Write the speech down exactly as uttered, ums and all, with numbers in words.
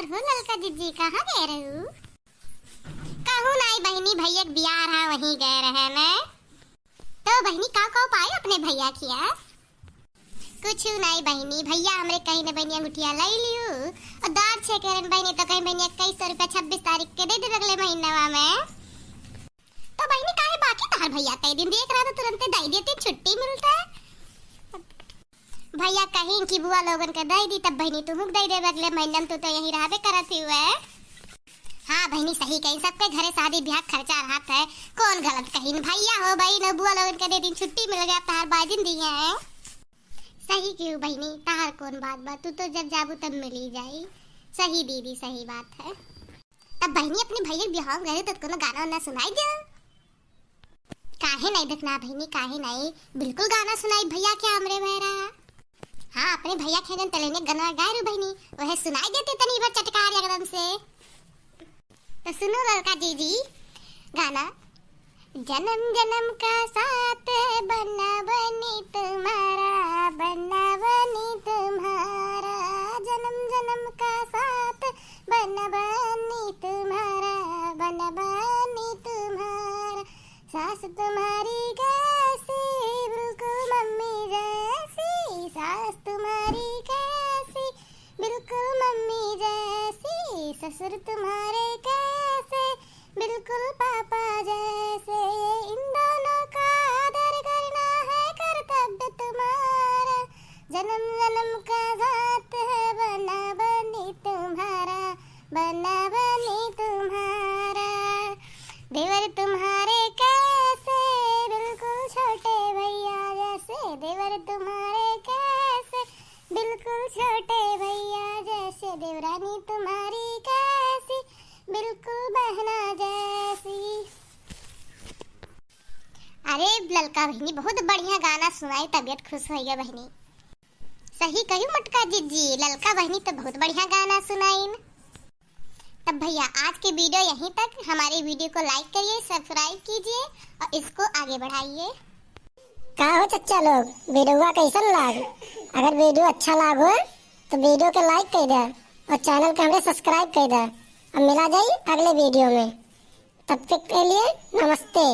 हो ललका जिज्जी, कहाँ गए रहू? कहूँ नाई बहिनी, भैया के बियाह रहा, वहीं गए रहे न। तो बहिनी, का का पाए अपने भैया किया? कुछ नाई बहिनी, भैया हमरे कहीं न बहिनी अंगूठिया लाई लियो और दार छे करन बहिनी, तो कहीं बहिनी इक्कीस सौ रुपया छब्बीस तारीख के दे दे अगले महीनवा में। तो बहिनी, काहे बाकी तहार भैया कई दिन देख रहा था, तुरंते दे देती, छुट्टी मिलता। भैया कहीं कि बुआ लोगन के दे दी, तब बहिनी तुहू के दे देब अगले महीना में, तू तो यहीं रहबे करत हुए। हाँ बहिनी, सही कहीं, सबके घरे शादी ब्याह खर्चा रहत है, कौन गलत कहीं। भैया हो बहिन हो, बुआ लोगन के दे दिन छुट्टी मिल गया, तहार बाजिन दी है। सही कहू बहिनी, तहार कौन बात बा, तू तो जब जाबू तब मिली जाई। सही दीदी, सही बात है। तब बहिनी, अपने भैया के बिहाव में गए तो कोनो गाना वाना सुनाई दे। काहे नहीं देखना बहिनी, काहे नहीं, बिल्कुल गाना सुनाई भैया के हमरे बहरा। हाँ, अपने भैया के जन तलेने गाना गाए रू बहिनी, वह सुनाई देते तनी भर चटकार एकदम से। तो सुनो ललका जीजी गाना। जन्म जन्म का साथ बना बनी तुम्हारा, बना बनी तुम्हारा, जन्म जन्म का साथ बना बनी तुम्हारा, बना बनी तुम्हारा। सास तुम्हारी कैसी, बिल्कुल मम्मी जैसी, सास तुम्हारी कैसी, बिल्कुल मम्मी जैसी, ससुर तुम्हारे कैसे, बिल्कुल पापा जैसे। इन दोनों का आदर करना है कर्तव्य तुम्हारा। जन्म जन्म का साथ है बना बनी तुम्हारा, बना बनी तुम्हारा। देवर तुम्हारे कैसे, बिल्कुल छोटे भैया जैसे। देवर तुम्हारे कैसे, बिल्कुल छोटे भैया जैसे। देवरानी तुम्हारी कैसी, बिल्कुल बहना जैसी। अरे ललका बहिनी, बहुत बढ़िया गाना सुनाई, तबीयत खुश होइ गया बहिनी। सही कही मोटका जिज्जी, ललका बहिनी तो बहुत बढ़िया गाना सुनाइन। तब भैया, आज के video यहीं तक। हमारे video को like करिए, subscribe कीजिए और इसको आगे बढ़ाइए। का हो चच्चा लोग, videoवा कैसन लाग? अगर video अच्छा लाग हो तो video के like कर दे और channel के हमरे subscribe कर दे। अब मिला जाई अगले video में, तब तक के लिए नमस्ते।